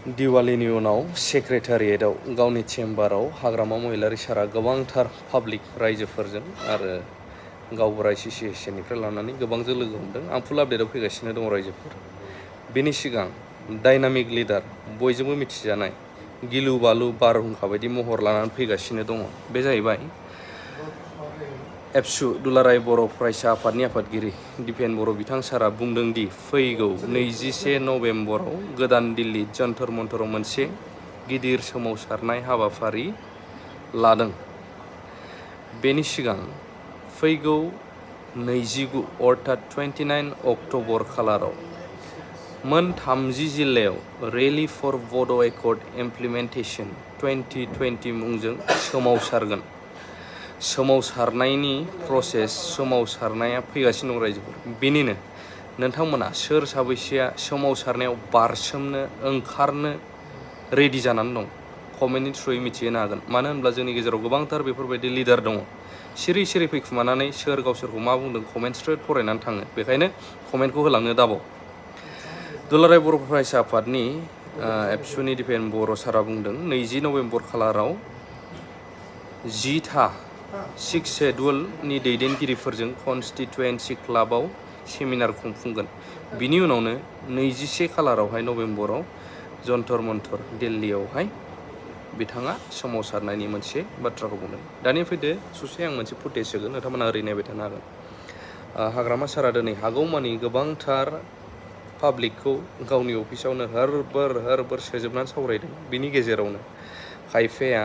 दिवालीनि उनाव सेक्रेटारियेटआव गावनि चेम्बाराव हाग्रामा महिलारि सारा गोबांथार पाब्लिक रायजोफोरजों आरो गावबुरा एस'सियेसननिफ्राय लानानै गोबांजों लोगो हमदों। आं फुल आपडेटआव फैगासिनो दङ रायजोफोर। बेनि सिगां डाइनामिक लिडार बयजोंबो मिथिजानाय गिलु बालु बारहुंखा बायदि महर लानानै फैगासिनो दङ। बे जाहैबाय एबसु दुलाराय बर' फरायसा आफादनि आफादगिरि दिपेन बर' बिथां सारा बुंदों दि फैगौ 21 नभेम्बराव गोदान दिल्ली जन्तर मन्तराव मोनसे गिदिर सोमावसारनाय हाबाफारि लादों। बेनि सिगां फैगौ 29 अर्थात 29 अक्ट'बर खालाराव मोन 30 जिल्लायाव रेली फर बड' एकर्ड इमप्लिमेन्टेसन 2020 मुंजों सोमावसारगोन। सोमावसारनायनि सोमावसारनाया फैगासिनो दं रायजोफोर। बेनिनो नोंथांमोना सोर साबैसेया सोमावसारनायाव बारसोमनो ओंखारनो रेडि जानानै दं कमेन्टनि थ्रुयै मिथिहोनो हागोन। मानो होनब्ला जोंनि गेजेराव गोबांथार बेफोरबायदि लिडार दङ सिरि सिरि फैखुमानानै सोर गावसोरखौ मा बुंदों कमेन्ट स्ट्रेट फरायनानै थाङो। बेखायनो कमेन्टखौ होलांनो दाबाव। दुलाराय बर' फरायसा आफादनि एबसुनि दिपेन बर' सारा बुंदों 20 नभेम्बर खालाराव 10था 6 शेड्युलनि दैदेनगिरिफोरजों कनस्टिटुयेन्सि क्लाबाव सेमिनार खुंफुंगोन। बिनि उनावनो 21 खालारावहाय नभेम्बराव जन्तर मन्तर दिल्लीयावहाय बिथाङा सोमावसारनायनि मोनसे बाथ्राखौ बुंदों। दानिया फैदो ससे आं मोनसे फुटेज होगोन, नोंथांमोना ओरै नायबाय थानो हागोन। हाग्रामा सारा दिनै हागौमानि गोबांथार पाब्लिकखौ गावनि अफिसावनो हरबोर सोजोबनानै सावरायदों। बिनि गेजेरावनो खायफाया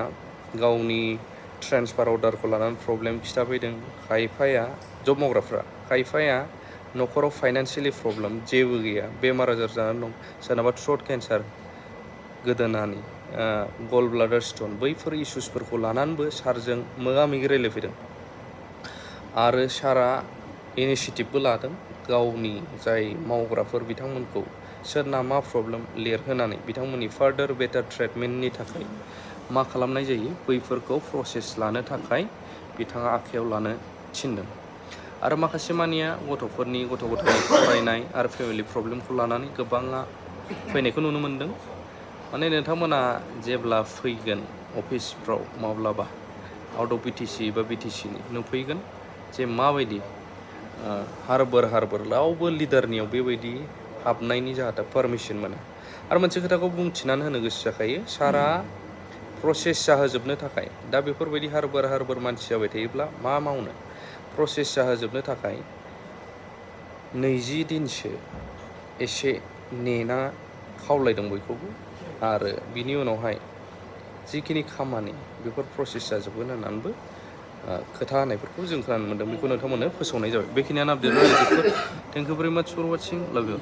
गावनि ट्रेन्सफार अर्डारखौ लानानै प्रब्लेम खिथाफैदों, खायफाया जब मावग्राफ्रा, खायफाया न'खराव फाइनान्सियेलि प्रब्लेम जेबो गैया, बेमार आजार जानानै दं, सोरनाबा थ्रट केन्सार, गोदोनानि गल ब्लाडार स्टन, बैफोर इसुसफोरखौ लानानैबो सारजों मोगा मोगि रायलायफैदों। आरो सारा इनिसियेटिभबो लादों गावनि जाय मावग्राफोर बिथांमोनखौ सोरना मा प्रब्लेम लिरहोनानै बिथांमोननि फार्दार बेटार ट्रिटमेन्टनि थाखाय मा खालामनाय जायो बैफोरखौ प्रसेस लानो थाखाय बिथाङा आखायाव लानो थिनदों। आरो माखासे मानिया गथ'फोरनि गथ' गथायनि फरायनाय आरो फेमिलि प्रब्लेमखौ लानानै गोबाङा फैनायखौ नुनो मोन्दों। माने नोंथांमोना जेब्ला फैगोन अफिसफ्राव माब्लाबा आउट अफ बिटिसि बा बिटिसिनि नुफैगोन जे माबायदि हारबोर रावबो लिडारनियाव बेबायदि हाबनायनि जाहाथे पारमिसन मोना। आरो मोनसे खोथाखौ बुंथिनानै होनो गोसो जाखायो, सारा प्रसेस जाहोजोबनो थाखाय दा बेफोरबायदि हारबोर मानसि जाबाय थायोब्ला मा मावनो, प्रसेस जाहोजोबनो थाखाय 20 दिनसो एसे नेना खावलायदों बयखौबो। आरो बिनि उनावहाय जिखिनि खामानि बेफोर प्रसेस जाजोबगोन होननानैबो खोथा होनायफोरखौ जों खोनानो मोन्दों। बेखौ नोंथांमोननो फोसावनाय जाबाय। बेखिनियानो आपडेट रायजोफोर। थेंक इउ भेरि माच फर वाचिं। लाभ इउ।